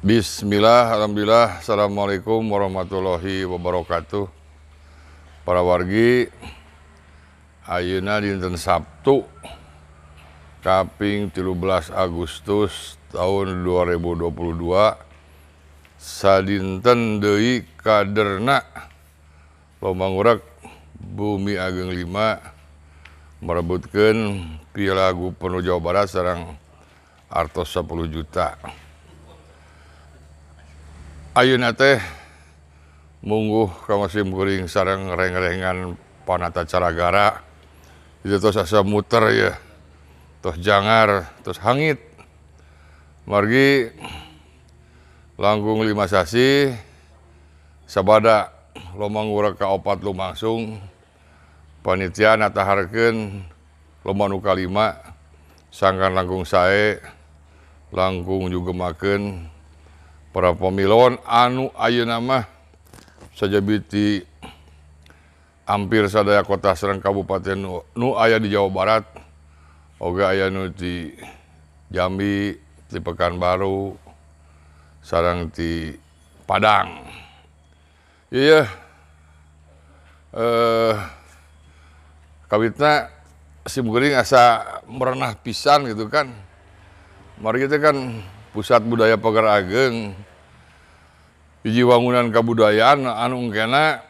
Bismillah, alhamdulillah, assalamualaikum warahmatullahi wabarakatuh. Para wargi, ayeuna dinten Sabtu kaping 13 Agustus tahun 2022, sadinten deui kaderna lomba ngurek Bumi Ageng 5 merebutkeun Piala Gubernur Jawa Barat sareng artos 10 juta. Ayeuna teh mungguh ka musim kuring sareng reng-rengan panata caragara itu tos asa muter ya, tos jangar, tos hangit. Margi langkung 5 sasi sabada lomba ngurek ka 4 lumangsung, panitia nataharkeun lomba nu kalima sangkan langkung sae, langkung jugemakeun para pemilon anu ayeuna mah sajabiti hampir sadaya kota sareng kabupaten nu aya di Jawa Barat, oge aya nu di Jambi, di Pekanbaru, sareng di Padang. Iya, kawitna simkuring asa merenah pisan gitu kan. Mari kita kan pusat budaya Pagar Ageng, hiji wangunan kabudayaan anu engkena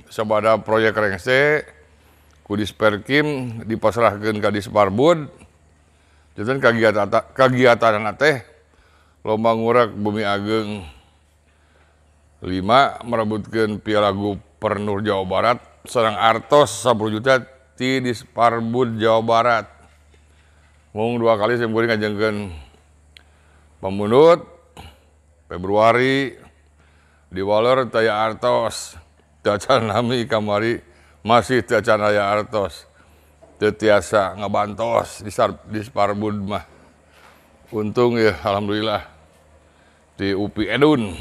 sabada proyek rengse ku Disperkim dipasrahkeun ka Disparbud. Janten kagiatan teh lomba ngurek Bumi Ageng 5 merebutkeun Piala Gubernur Jawa Barat sareng artos 10 juta ti Disparbud Jawa Barat. Mung 2 kali simkuring ngajengkeun pamundut Februari diwaler taya artos, teu acan nami kamari masih teu acan aya artos, teu tiasa ngabantos di Disparbud mah. Untung ya alhamdulillah di UPI Edun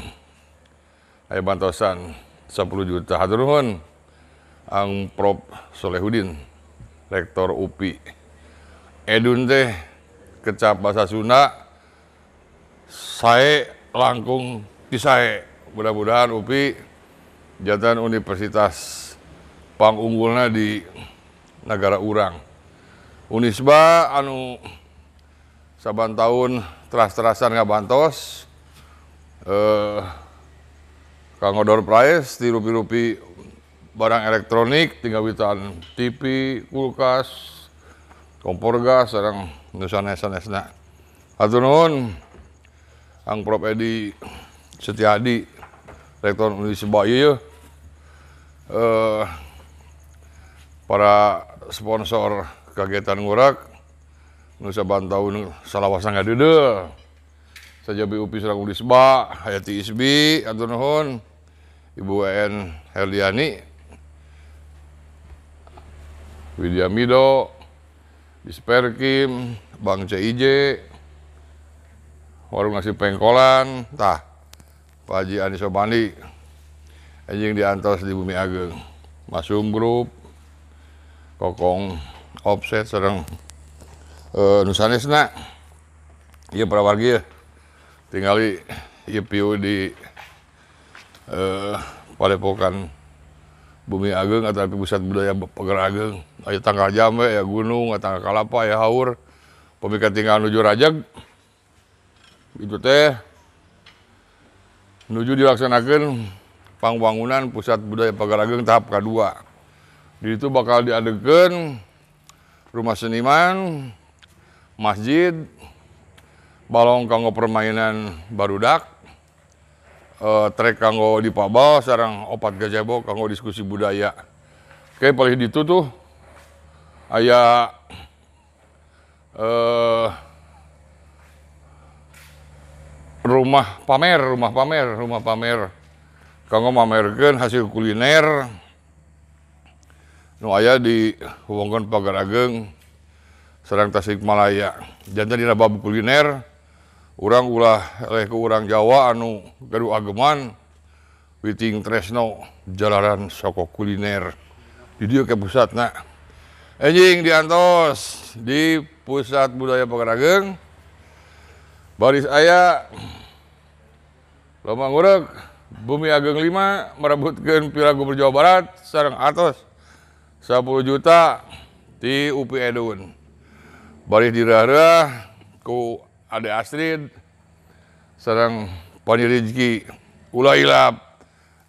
aya bantosan 10 juta. Hatur nuhun Ang Prof Solehudin, Rektor UPI Edun teh kecap bahasa Sunda sae langkung disae. Mudah-mudahan UPI jantan universitas pangunggulna di negara urang. Unisba anu saban tahun teras-terasan ngabantos kanggo door prize di rupi-rupi barang elektronik tinggal witan TV, kulkas, kompor gas sareng nu sanes-sanesna. Hatur nuhun Ang Prof Edi Setiadi, Rektor Unisba ieu, para sponsor kegiatan ngurek nu saban taun salawasna ngadeudeuh. Sajabi UPI sareng Unisba, Hayati Isbi, hatur nuhun Ibu En Herdiani, Widya Mido, Disperkim, Bank CIJ, Warung Nasi Pengkolan, tah Pak Haji Anies Sobandi, anjing diantos di Bumi Ageng, Masum Group, Kokong Offset sareng nu sanesna. Ieu para wargi ya, tingali ieu piu di Padepokan Bumi Ageng atau Pusat Budaya Pagar Ageng. Aya tangkal jambe, aya gunung, aya tangkal kalapa, aya haur. Pemikat tinggal nuju rajeg itu teh nuju dilaksanakan pangbangunan Pusat Budaya Pagar Ageng tahap kedua. Di itu bakal diadegeun rumah seniman, masjid, balong kanggo permainan barudak, trek kanggo dipabal sareng 4 gazebo kanggo diskusi budaya. Oke, paling ditu tuh aya rumah pamer kanggo mamerkeun hasil kuliner nu aya di wewengkon Pagar Ageng sareng Tasikmalaya. Janten dina bab kuliner urang ulah eleh ku urang Jawa anu gaduh ageman witing tresno jalaran soko kuliner di dieu ke pusatna. Enjing diantos di Pusat Budaya Pagar Ageng. Baris aya Lomba ngurek Bumi Ageng 5 merebutkeun Piala Gubernur Jawa Barat sareng atos 10 juta di UPI Edun. Bari dirareuah ku Ade Astrid sareng Pani Rizky ulah ilap.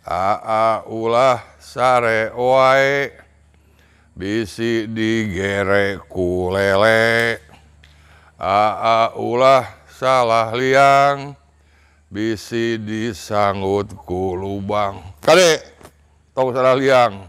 Aa ulah sare wae bisi digere ku lele. Aa ulah salah liang bisi disanggut ku lubang. Kade tong salah liang.